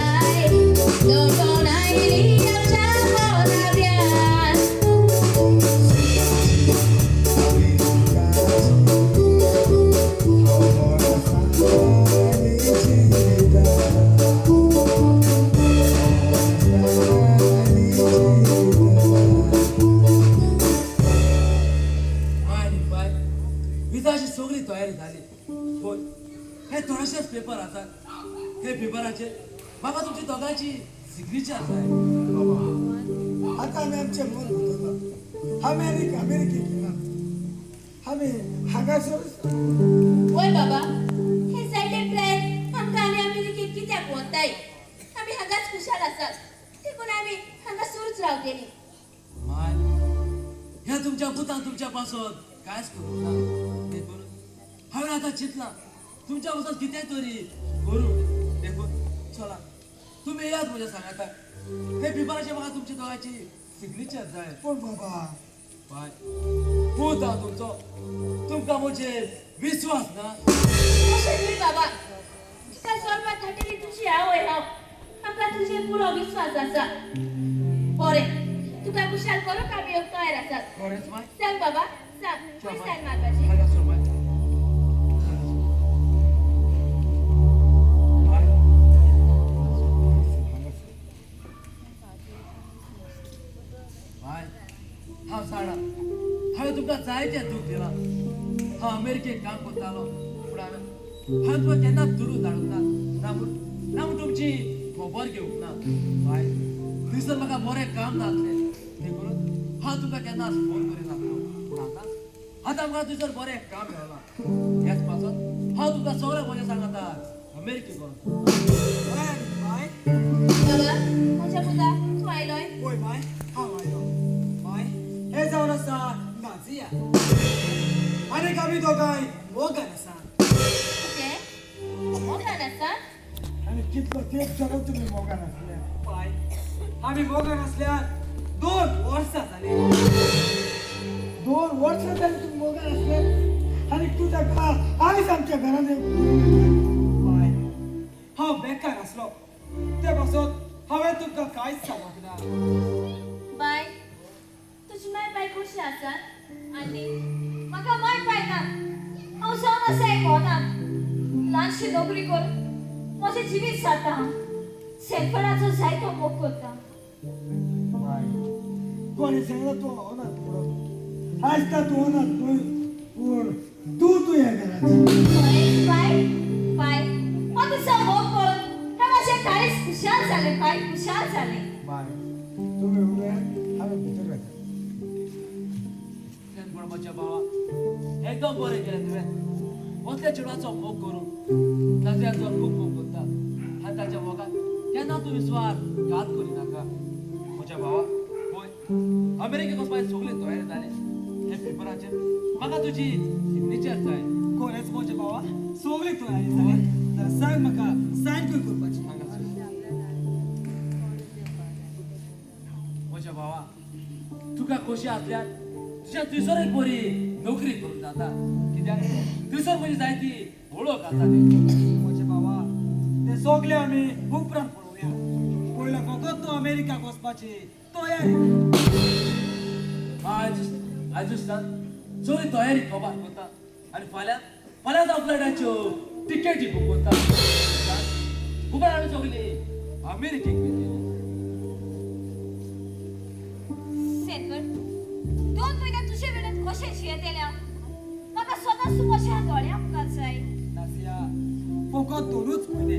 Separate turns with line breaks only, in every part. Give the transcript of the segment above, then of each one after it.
बाय, दोडपण आयली आमच्या कोराब्यान.
माय आनी बाय, विजाची सगळी तयारी जाली. पळय, हे थोडेशेच पेपर आसात. हे पेपराचेर म्हाका तुमची दोगांयची सिग्नेचर जाय.
बाबा, आतां आमी आमचें मन बदल्लां. आमी आनीक अमेरिकेक येनात, आमी हांगासरूच.
वय बाबा, हे जायते प्लॅन आमकां आनी अमेरिकेक कित्याक व्हरताय? आमी हांगाच खुशाल आसात, देखून आमी हांगासरूच रावतली.
माय, ह्या तुमच्या पुतान तुमच्या पासत कांयच करूंक ना. देखून हांवें आतां चिंतलां तुमच्या पासत कितें तरी करूं. देखून चला, तुमी येयात म्हज्या सांगाता. हे पेपराचेर म्हाका तुमच्या दोगांयची सिग्नेचर जाय.
पूण बाबा,
बाय, पूत हांव तुमचो, तुमकां म्हजेर विस्वास ना?
अशें न्हय बाबा, तुका चलपाक धाडटली तुजी आवय हांव. आमकां तुजेर पुरो विस्वास आसा. बरें, तुका खुशाल करूंक आमी येवंक तयार आसात.
खरेंच माय?
सांग बाबा, सांग, खंय सायन मारपाची?
हांगासर माय. माय. माय, हांव जाणा, हांवें तुमकां जायतें दूख दिलां. हांव अमेरिकेक काम करतालो, पूण हांवें तुमकां केन्नाच दुडू धाडूंक ना, ना म्हूण तुमची खबर घेवंक ना. बाय, थंयसर म्हाका बरें काम नासलें, देखून हांव तुमकां केन्नाच फोन करिनासलो. पूण आतां म्हाका थंयसर बरें काम मेळ्ळां. ह्याच पासत हांव तुमकां सगळें म्हजें सांगता अमेरिकेक वचून.
हय आनी माय.
बाबा, म्हज्या पुता, तूं आयलोय?
पळय माय, हांव आयलो. माय, हें जावन आसा नाजिया, आनीक आमी दोगांय मोगान आसा.
कितें, मोगान आसा?
आनी कितलो तेंप जालो तुमी मोगान आसले? बाय, आमी मोगान आसल्यार 2 वर्सां जालीं. 2 वर्सां जालीं तुमी मोगान आसले आनी तूं ताका आयज आमच्या घरांत? बाय, हांव बेकार आसलो, ते पासत हांवें तुमकां कांयच सांगूंक ना.
बाय, तुजी माय बाय कशी आसात?
आनी म्हाका माय पाय ना. हांव जावन आसा एक अनाथ. ल्हानशी नोकरी करून म्हजें जिवीत जाता. हांव सेल्फराचो जायतो मोग करता.
बाय, कोणी सांगला तूं अनाथ म्हणून? आयज तर तूं अनाथ न्हय, पूण तूं तुज्या घराची.
खरेंच बाय? बाय, हांव तुजो मोग करून हें म्हजें काळीज खुशाल जालें. बाय, खुशाल जालें.
बाय, तुमी उलयात, हांवें भितर वता.
म्हज्या भावा, एकदम बरें केलें तुवें असल्या चेडवाचो मोग करून. नाजिया तुका खूब मोग करता आनी ताच्या मोगान केन्ना तूं विस्वास घात करिनाका. म्हज्या भावा, पळय, अमेरिकेक वचपाची सगळी तयारी जाली. हे पेपराचेर म्हाका तुजी सिग्नेचर जाय.
खरेंच म्हज्या भावा, सगळी तयारी जाली. जाल्यार सांग म्हाका, सायन खंय करपाची?
हांगासर. म्हज्या भावा, तुका खोशी आसल्यार तुज्या थंयसर एक बरी नोकरी करूंक जाता, कित्याक थंयसर म्हजी जायती वळख आसा ती.
म्हज्या भावा, ते सगळे आमी उपरांत पळोवया. पयलो फकत तूं अमेरिकाक वचपाची तयारी कर.
आयज आयजूच सगळी तयारी कबार करता आनी फाल्यां फाल्यां जावं फ्लायटाच्यो टिकेटी बूक करता. उपरांत आमी सगळी अमेरिकेक वयतली.
सेनकर, 2 म्हयने तुजे वेळेन कशें जियेतलें हांव? म्हाका सदांच तूं म्हज्या दोळ्यां मुखार जाय.
नाजिया, फकत 2च म्हयने.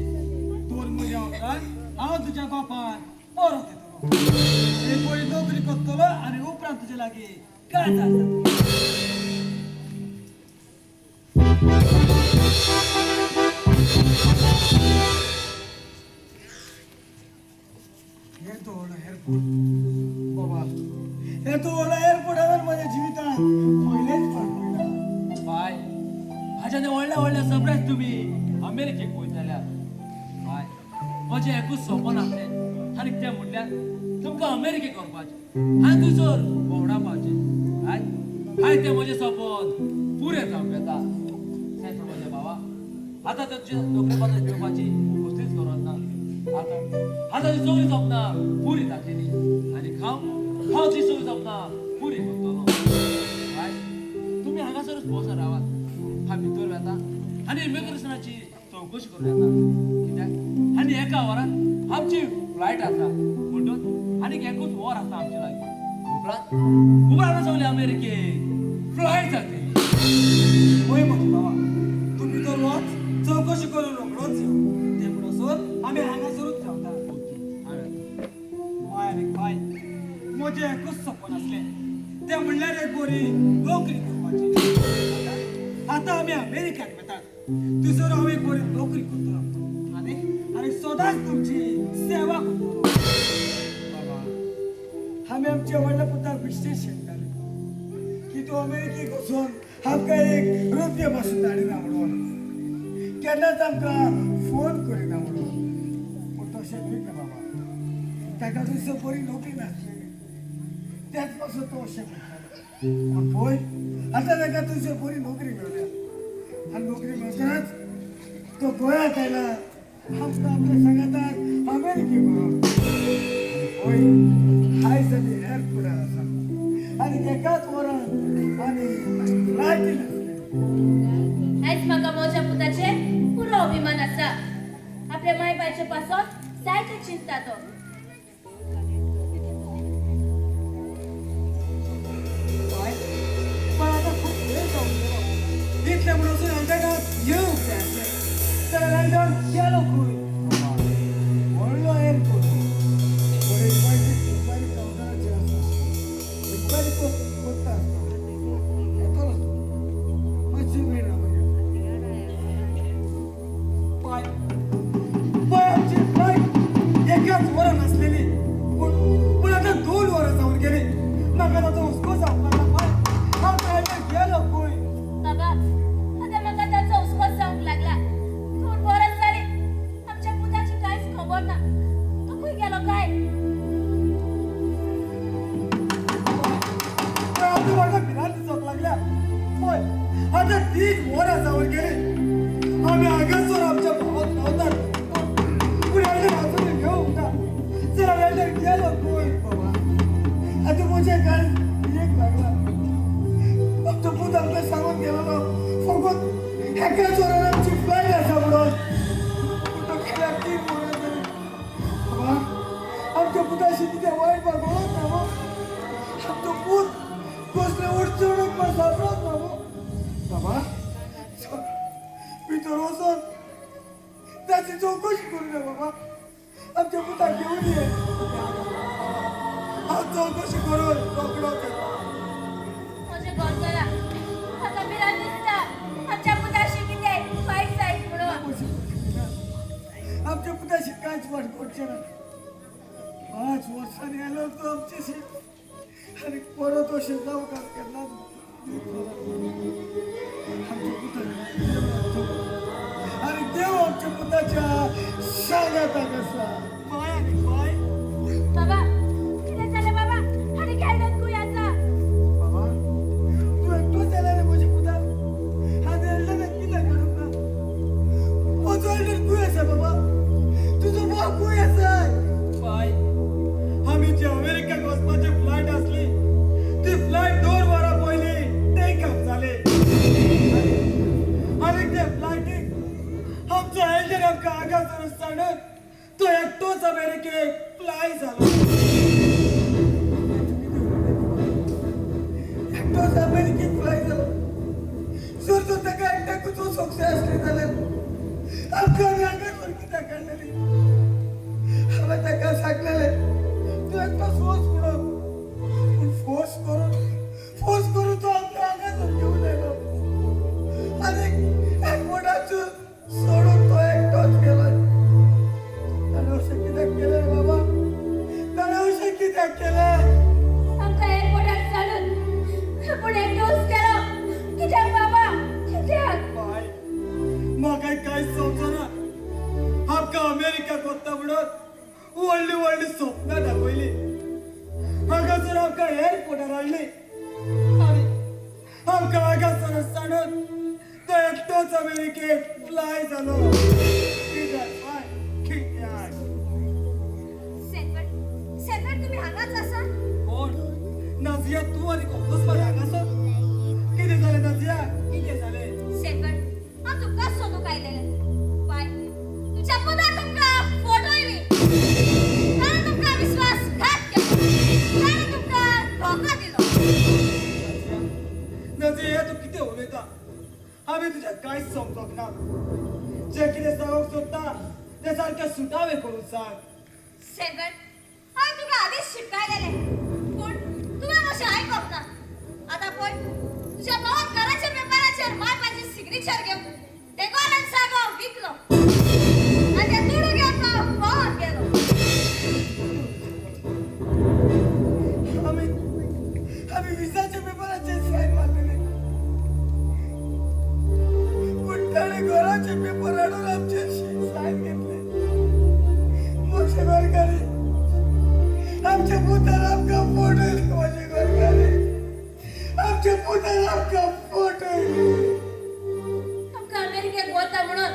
2 म्हयन्या उपरांत हांव तुज्या गोपान परत येतलो. एक बरी नोकरी करतलो आनी उपरांत तुजे लागीं काजार जातलो. हे तो व्हडलो एअरपोर्ट बाबा, हे तो व्हडलो एअरपोर्ट हांवें म्हज्या जिवितांत पयलेच फावट पळयला.
बाय, हाज्याने व्हडले व्हडले सरप्रायज तुमी अमेरिकेक वयतल्या. बाय, म्हजें एकूच सपन आसलें आनी तें म्हणल्यार तुमकां अमेरिकेक व्हरपाचें आनी थंयसर भोंवडावपाचें. आयज आयज तें म्हजें सपन पुरें जावंक येता. तें म्हज्या भावा, आतां तुजे नोकरे पासून घेवपाची कसलीच गरज ना. आतां आतां ती सगळीं सपनां पुरी जातली आनी हांव हांव ती सगळीं सपनां पुरी करतलो. बाय, तुमी हांगासरूच बसून रावात. हांव भितर वता आनी इमिग्रेशनाची चवकशी करून येता. कित्याक आनी एका वरान आमची फ्लायट आसा म्हणून आनी एकूच वर आसा आमचे लागीं. उपरांत उपरांत सगळे अमेरिकेक फ्लायट जातली.
होय म्हजे बाबा, तूं भितर वच, चवकशी करून रोखडोच यो. ते म्हणसर आमी हांगासरूच रावता.
ओके, हांव येता.
बाय आनी बाय, म्हजें एकूच सपन आसलें, तें म्हणल्यार एक बरी नोकरी करपाची. आतां आमी अमेरिकेक वतात, थंयसर हांव एक बरी नोकरी करतलो आनी आनी सदांच तुमची सेवा करतलो. बाबा, आमी आमच्या व्हडल्या पुताक विशेश शिकताले की तूं अमेरिकेक वचून आमकां एक रुपया पासून धाडिना म्हणून, केन्नाच आमकां फोन करिना म्हणून. पूण तशें न्हय तें बाबा, ताका थंयसर बरी नोकरी नासली, त्याच पासून तो अशें करतालो. पूण पळय, आतां ताका थंयसर बरी नोकरी मेळ्ळ्या आनी नोकरी मेळटनाच तो गोंयांत आयला आमकां आपल्या सांगाताक अमेरिकेक व्हरोन. आनी पळय, आयज आमी एअरपोर्टार आसा आनी एकाच वरान आनी फ्लायटीन आसले.
आयज म्हाका म्हज्या पुताचेर पुरो अभिमान आसा. आपल्या माय बायचे पासत जायते चिंतता तो.
बाय, पण आतां खूब वेळ जावन गेलो. इतलें म्हणसर एल्डनाक येवंक जाय आसलें, जाल्यार एल्डन गेलो खंय?
व्हडलो एअरपोर्ट, पूण इन्क्वायरी इन्क्वायरी कावंटराचेर आसा. इन्क्वायरी कोत्ता आसतना येतलो तो. मातशी वेळ रावया.
बाय बाय, आमची फ्लायट एकाच वरान आसलेली, पूण पूण आतां 2 वरां जावन गेली. म्हाका ताचो हुस्को जावंक लागला. बाय, आमचो एल्डन गेलो खंय?
बाबा, आतां म्हाका ताचो हुस्को जावंक लागला. 2 वरां जालीं, आमच्या पुताची कांयच खबर ना. तो खंय गेलो काय?
बाय, आतां म्हाका भिरांत दिसोंक लागल्या. पळय, आतां 3 वरां जावन गेली, आमी हांगासर आमच्या भावाक रावतात, पूण एल्डन अजून येवंक ना. जाल्यार एल्डन गेलो खंय?
बाबा, आतां म्हज्या काळीज एक लागला. आमचो पूत आमकां सांगून गेलेलो फकत एकाच वरान आमची फ्लायट आसा म्हणून, पूण तो गेल्यार 3 वरां जालीं. बाबा, आमच्या पुताशी कितें वायट वागोवंक ना हो. आमचो पूत कसले अडचणीक पण सापडत ना हो. बाबा, भितर वचोन ताची चवकशी करूं या. बाबा, आमच्या पुताक घेवन ये. हांव चवकशी करून रोखडोच येता.
म्हजें घर चला, म्हाका भिरांत दिसता आमच्या पुताशी कितें वायट जायत म्हणून.
आमच्या पुताशी कांयच वाट करचें ना. 5 वर्सांनी आयलो तो आमच्याशी आनी परत अशें जावंक केन्नाच. आमच्या पुताक आनी देव आमच्या पुताच्या सांगाताक आसा.
बाय आनी बाय.
बाबा, कितें जालें बाबा? आनी एल्डन खंय आसा?
बाबा, तूं एकटोच जाल्यार रे म्हज्या पुताक आनी एल्डनाक कित्याक हाडूंक ना? म्हजो एल्डन खंय आसा बाबा? तुजो भाव खंय आसा?
बाय, आमी जी अमेरिकेक वचपाची फ्लायट आसली ती फ्लायट 2 वरां पयलीं टेक ऑफ जाली आनी ते फ्लायटीक आमचो एल्डन आमकां हांगासर सांडून तो एकटोच अमेरिकेक फ्लाय जालो.
एकटोच अमेरिकेक फ्लाय जालो. सर, तो ताका एकट्याकूच वचोंक जाय आसलें जाल्यार आमकां आमी हांगासर कित्याक काडलेली? हांवें ताका सांगलेलें तूं एकटोच वच म्हणून, पूण फोर्स करून तो आमकां हांगासर घेवन आयलो आनी एअरपोर्टाचूर सोडून तो एकटोच गेलो. ताणें अशें कित्याक केलें रे बाबा? ताणें अशें कित्याक केलें?
आमकां एअरपोर्टार सांडून पूण एकटोच गेलो कित्याक बाबा, कित्याक?
बाय, म्हाका कांयच समजना. आमकां अमेरिकाक वता म्हणून व्हडली व्हडली सपनां दाखयली, हांगासर आमकां एअरपोर्टार हाडली आनी आमकां हांगासर सांडून तो एकटोच अमेरिकेक फ्लाय जालो. कित्याक बाय, कित्याक?
विश्वास आसा?
कोण नाझिया तूं आनी कोपलोच मरे हांगासर. कितें जालें नाझिया, कितें जालें?
सेकंड हांव तुमकां सोदूंक आयलेलें. बाय, तुज्या पुतान तुमकां फटयली. ताणें तुमकां विश्वासघात केलो. ताणें तुमकां धोका दिलो.
नाझिया, हें तूं कितें उलयता? हांवें तुजें कांयच समजोंक ना. जें कितें सांगूंक सोदता तें सारकें सुटावें करून सांग.
सेकंड, हांवें तुका आदींच शिटकायलेलें, पूण तुवें म्हजें आयकप ना. आतां पळय, तुज्या भावान घराच्या पेपराचेर माय पायची सिग्नेचर घेवन ते गोलान जागो विकलो आनी ते दुडू घेवन तो भोंवत गेलो.
आमी आमी विजाच्या पेपराचेर सायन मारलेले, पूण ताणें घराचे पेपर हाडून आमचे सायन घेतले. म्हजे घरकारी, आमच्या पुतान आमकां फटयले. म्हजे घरकारी, आमच्या पुतान आमकां फटयले.
आमकां अमेरिकेक वता म्हणून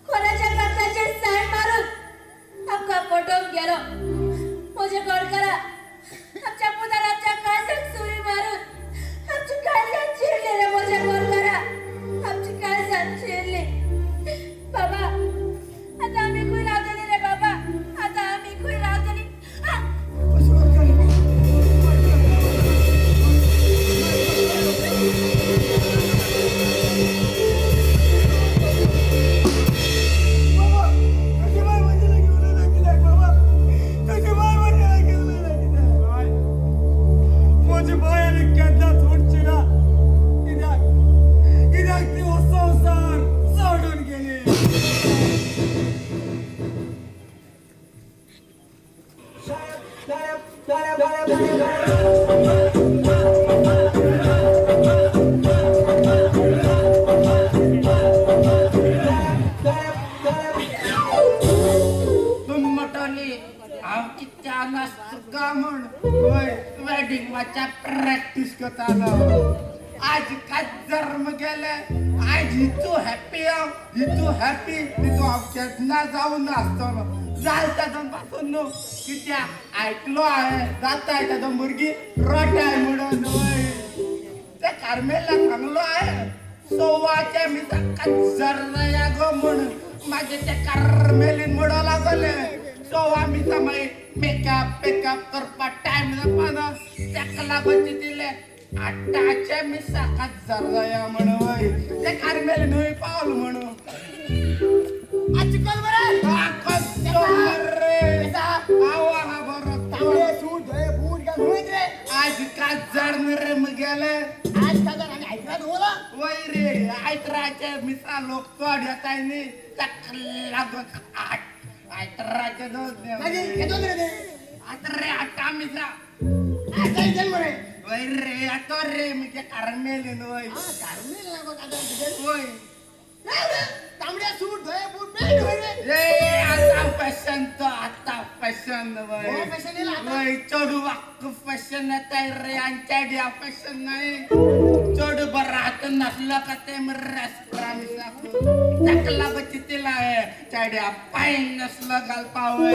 कोणाच्या कागदाचेर सायन मारून आमकां फटोवन गेलो. म्हज्या घरकारा, आमच्या पुतान आमच्या काळजाक सुरी मारून आमची काळजां चिरली रे. म्हज्या घरकारा, आमची काळजां चिरली. बाबा, आतां आमी खंय रावतली रे बाबा? आतां आमी खंय रावतली?
म्हजे घरकारी. बाबा, तुजी बाय म्हजे लागीं उलयना कित्याक? बाबा, तुजी बाय म्हजे लागीं उलयना कित्याक? म्हजी बाय आनी केन्नाच उठची ना. कित्याक? कित्याक ती हो संवसार सोडून गेली.
तुमटोली हांव कित्या नासता म्हूण वय वेडिंग वाच्या प्रॅक्टीस करतालो. आज काजर गेले. आज हितू हॅपी, हांव हितू हॅपी. तितू हांव केन्ना जावन नासतलो जाल ताजो पासून न्हू. कित्याक आयकलो हांवें जाताय ताजो भुरगीं रडाय म्हणून. वय, ते कार्मेला सांगलो हांवें सोवाचे मिसाक काजर गो म्हूण. मागीर ते कार्मेलीन म्हणो लागले सोवा मिसा मागीर मेकअप पेकअप करपाक टायम जावपाना. तेका लागून चितिल्लें आठाचे मिसाक काजर जाया म्हण. वय, ते कार्मेलीन न्हय पावल म्हणून.
आजकाल बरं.
कसो रे? हांव आहा बरो.
तांबडे सूट, धवे बूट घालून रे.
आज काजार रे मगेले.
आज काजार आम्ही ऐकला होला.
वय रे, आयतराचे मिसा लोक चड येताय न्ही, ताका लागून आठ आयतराचे दोन.
मागीर येतो रे ते.
आतां रे आठा मिसा.
आज जाईल चल बरे.
वय रे, आतो रे मुगे कार्मेलीन. वय.
हा कार्मेल ना गो काजार तुझे.
वय.
नाही रे, तांबड्या सूट, धवे बूट, पॅन्ट होय रे.
ए, आता फॅशन तो, आता फॅशन. वय.
हो, fashion येईल आता.
वय, चेडवाक फॅशन येताय रे आनी चेड्या फॅशन नाही. चेडू बरं हात नसलं का ते रेस्टॉरंट मिसाक ताका लागून चितिला चेड्या पाय नसलं घालपा. वय,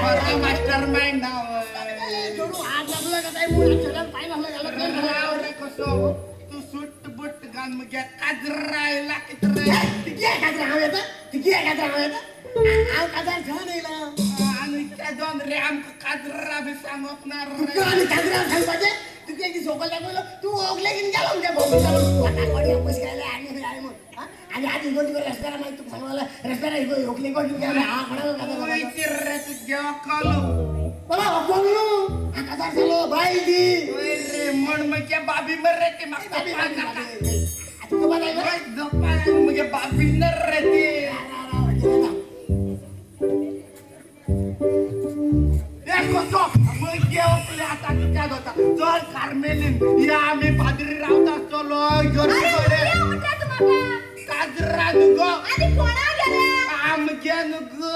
बरो मास्टर मायंड. वय.
जोडू हात नसलं का काय मूळ चढण पाय नसलं घालत नाही.
राव रे, कसो तू सूट बुट घाल मुगे काजरा येयला कितें रे?
तिकी आहे काजार हांव येता, तिकी आहे काजार हांव येता. हांव काजार छान येयला.
आनी तेजोन रे आमकां काजरा बी सांगप ना रे.
तुका आनी काजरा सांगपाचें? तुका एक सोकल दाखयलो तूं ओगले घेवन गेलो म्हणजे भोंवून चालून फटाकडी पयशे आनी I म्हूण. आनी आज इगो तुका रेस्पेरा मागीर तुका सांगलो रेस्पेरा इगो ओकले घेवन गेलो. हा कोणाक काजार?
वयची रे तुगे वकल.
बाबा वकल न्हू, हा काजार जालो बायल ती.
वय रे, म्हण म्हजे बाबी मरे ती म्हाका.
तुका बाय.
वय, जपान म्हगे बाबी नर रे ती. ए कसो म्हगे वकले आतां कित्याक जाता? चल कार्मेलीन, या आमी पाद्री रावता चलो
अरे
कडेन.
उठ्या, उठ्या तूं म्हाका.
काजरा न्हू गो.
आनी कोणा गेल्या?
आमगे न्हू गो.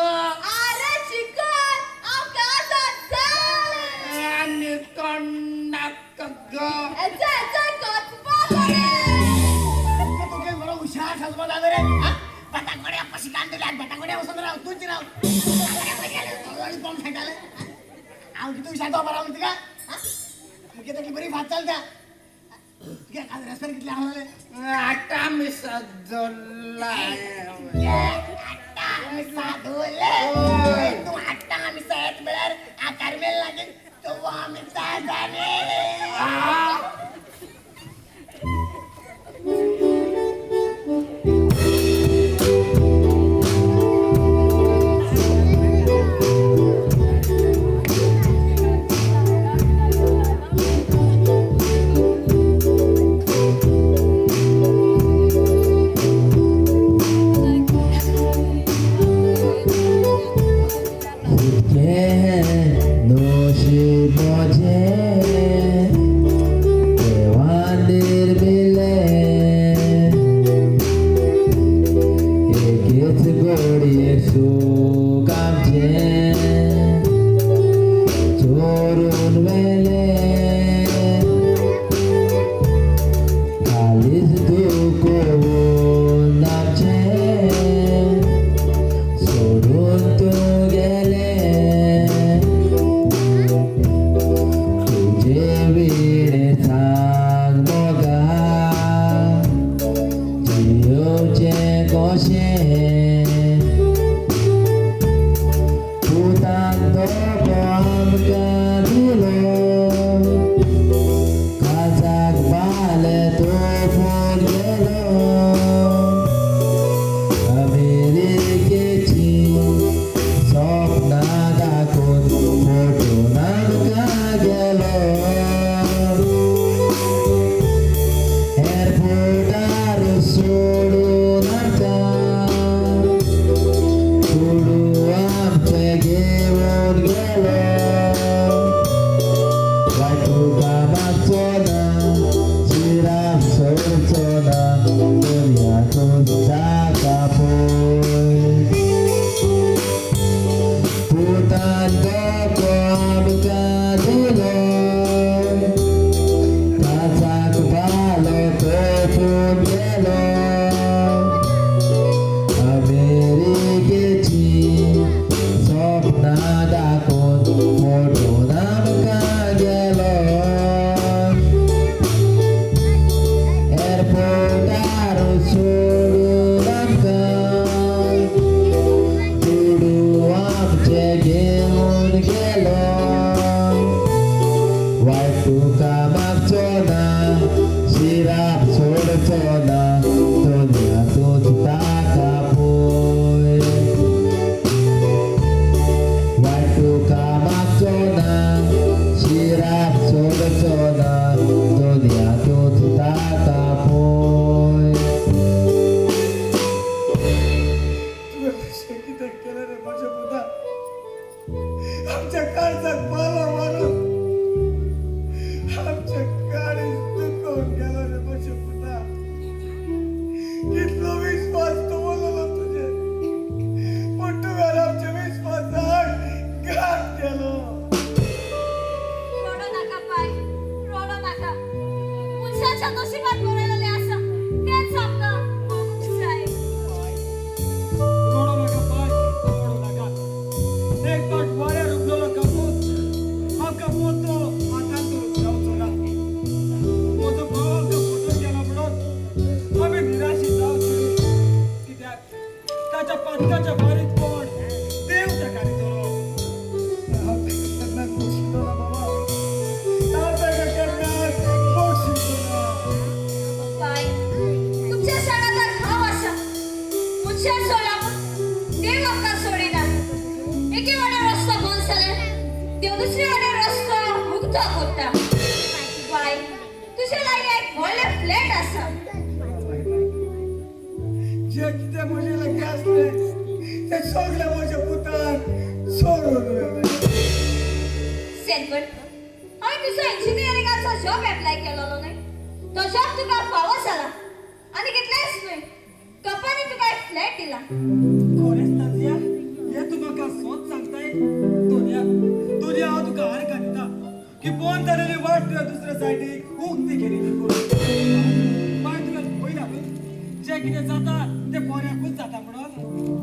अरे चिकन, हांव काजार जालें.
आनी तोंडाक गो.
एचा एचा कचपा रे.
तुका बरो हुशार साजपा जालो रे. बटाकोड्या पशी कांडले, बटाकोड्या वचून राव, तूंच राव. बॉम्ब सांगताले. हांव कितू शांत बरा म्हणटा तुका? मुगे तकली बरी फात चलता. तुगे रेस्पेर कितले आसले?
आटा मिसा जोडला.
आटा मिसा धुले. तूं आटा मिसा येत म्हळ्यार आकार मेल लागीं तो मिसा जाले.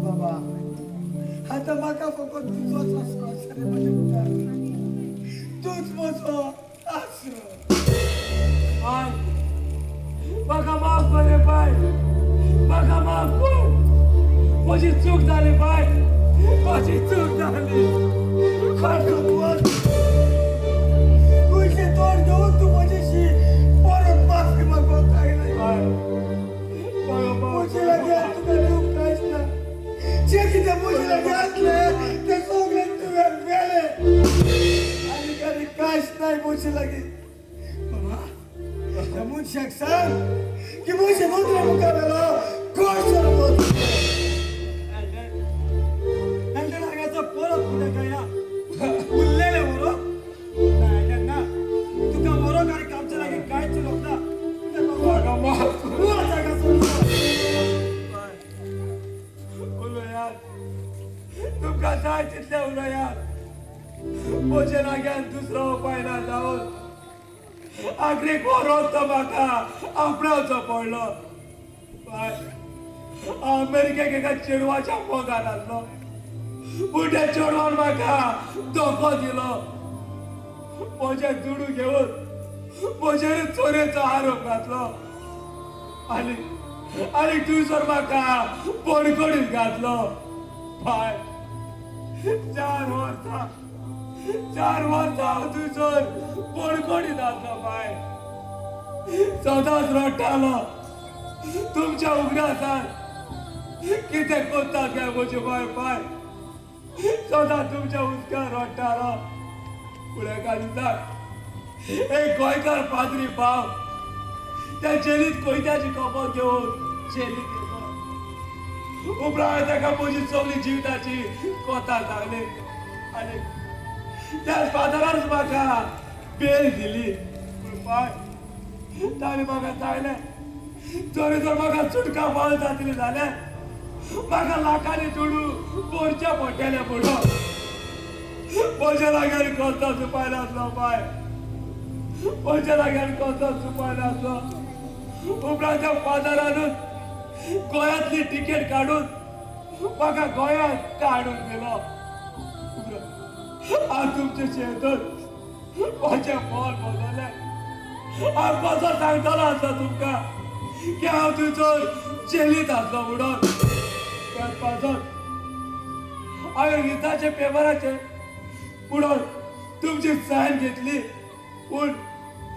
बाबा आता म्हाका फकत तुजोच आसरो आसा रे म्हज्या पुता.
म्हजो आसरो.
बाय, म्हाका माफ कर रे बाय, म्हाका माफ कर. म्हजी चूक जाली बाय, म्हजी चूक जाली.
पयशे तोड घेवन तूं म्हजेशी परत माफी मागपाक आयलाय.
बाय, म्हाका माफ
म्हजे लागीं आतां तुका दिवंक कांयच ना. जें कितें म्हजे लागीं आसलें तें सगळें तुवें व्हेलें. आनी आनी कांयच नाय म्हजे लागीं. बाबा, त्या मनशाक सांग की म्हजे नदरे मुखार वेलो गोडसर वच.
एल्डर हांगाचो परत कित्याक आयला? उरलेलें व्हरोंक ना एल्डर ना. तुका व्हरोंक आनी आमच्या लागीं कांयच उलोवंक ना. ताका व्हर.
म्हाका माफ कर.
वच हांगासून.
बाय, उलयात, तुमकां जाय तितलें उलयात. म्हजे लागीं दुसरो उपाय ना जावन आखरीक व्हरोन तो म्हाका आपणावचो पडलो. बाय, अमेरिकेक एका चेडवाच्या मोगान आसलो, पूण त्या चेडवान म्हाका धोको दिलो. म्हजे दुडू घेवन म्हजेर चोरयेचो आरोप घातलो आनी आनी थंयसर म्हाका बडगडीत घातलो. बाय, 4 वर्सां, 4 वर्सां हांव थंयसर बडगडीत आसलो. बाय, सदांच रडटालो तुमच्या उगडासान. कितें करता काय म्हजे बाय? बाय, सदां तुमच्या उदकार रडटालो. पूण एका दिसाक एक गोंयकार पाद्री भाव त्या जेलीत कोयत्याची खबर घेवन जेलीत येयलो. उपरांत हांवें ताका म्हजी सगळी जिविताची कथा सांगली आनी त्या फादरानच म्हाका बेल दिली. पूण बाय, ताणें म्हाका सांगलें, जरी जर म्हाका सुटका मेळ जातली जाल्यार म्हाका लाखांनी दुडू भरचे पडटले म्हणून. म्हज्या लागीं कसलोच उपाय नासलो बाय, म्हज्या लागीं कसलोच उपाय नासलो. उपरांत त्या फादरानूच गोंयांतली तिकेट काडून म्हाका गोंयांत काडून दिलो. उपरांत हांव तुमचे शेतून म्हजें मन बदललें. हांव कसो सांगतलो आसलो तुमकां की हांव थंयसर जेलींत आसलो म्हणून? त्याच पासून हांवें विजाच्या पेपराचेर म्हणून तुमची सायन घेतली, पूण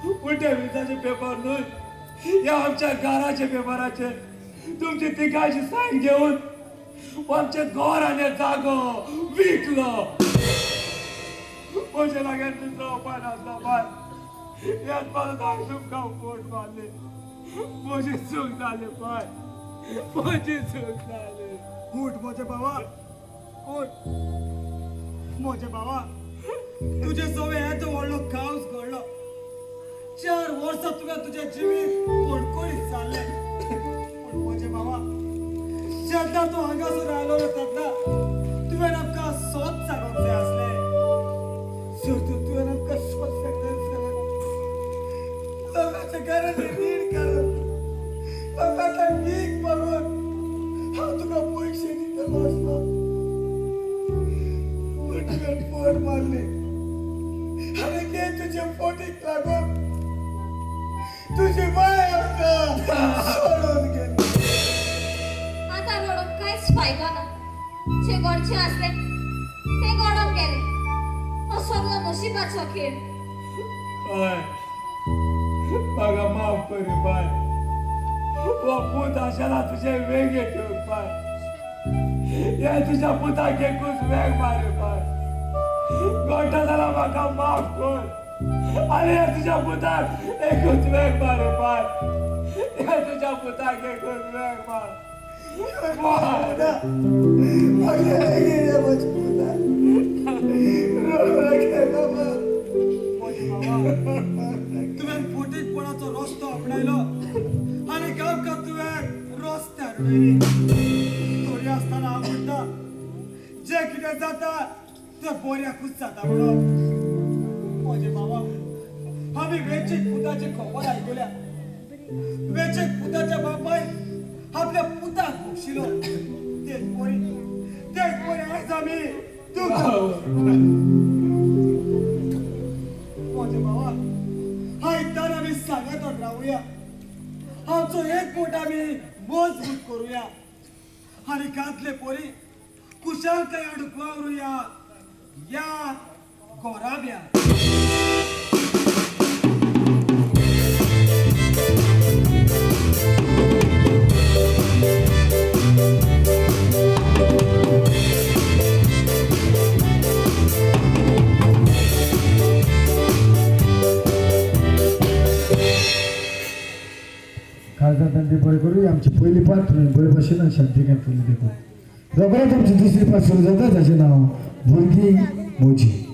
पूण ते विजाचे पेपर न्हय, ह्या आमच्या घराच्या पेपराचेर तुमची तिगांची सायन घेवन आमचें घर आनी जागो विकलो. म्हजे लागीं दुसरो उपाय नासलो बाय. ह्याच पासून हांवें तुमकां फोट मारली. म्हजी चूक जाली बाय, म्हजी चूक जाली.
उठ म्हजे भावा, उठ म्हजे भावा. तुजे सवे येदो व्हडलो कावस घडलो. 4 वर्सां तुवें तुजें जिवीत कोणकोणीत चाललें. पूण म्हजे भावा, जेन्ना तूं हांगासर आयलो तेन्ना तुवें आमकां सोद सांगोंक जाय आसलें.
जर तूं तुवें आमकां सोद सांगलें जाल्यार लोकांच्या घरांनी रीण काडून, लोकांच्या भीक मागून हांव तुका पयशे दितलो आसलो. पूण तुवें फोट मारली आनी ते तुजे फोटीक लागून तुजी बाय आमकां सोडून गेली.
आता रडून कांयच फायदो ना. जे घडचें आसलें तें घडोन गेलें. हो सगळो नशिबाचो खेळ.
हय, म्हाका माफ कर रे बाय. हो पूत आशेला तुजे वेंगेत घेवंक. बाय, हे तुज्या पुताक एकूच वेंग मार रे बाय. घडटा जाल्यार म्हाका माफ कर आनी हे तुज्या पुताक एकूच वेंग मार रे बाय. हे तुज्या पुताक एकूच वेंग मार बाय.
म्हज्या वेंगेत म्हज्या पुता. रडू नाका बाबा.
म्हजे भावा, तुवें फटींगपणाचो रस्तो आपणायलो आनी आमकां तुवें रस्त्यार उडयली. तरी आसतना हांव म्हणटा, जें कितें जाता तें बऱ्याकूच जाता म्हणून. म्हजे भावा, आमी वेंचीक पुताची खबर आयकल्या. वेंचीक पुताच्या बापायन आपल्या पुताक बक्षिलो, तेच परी आयज आमी तुका. एकूट आमी मजबूत करूया आनी गांतले पोरी कुशालकाय हाडूंक वावरुया या गोराब्या.
काळजात आनी बरें करूया. आमची पयली पार्ट तुमी बरे भशेन आनी शांतीकाय फुडली देखून रोखडेच आमची दुसरी पार्ट सुरू जाता, ताचें नांव भुरगीं मोजी.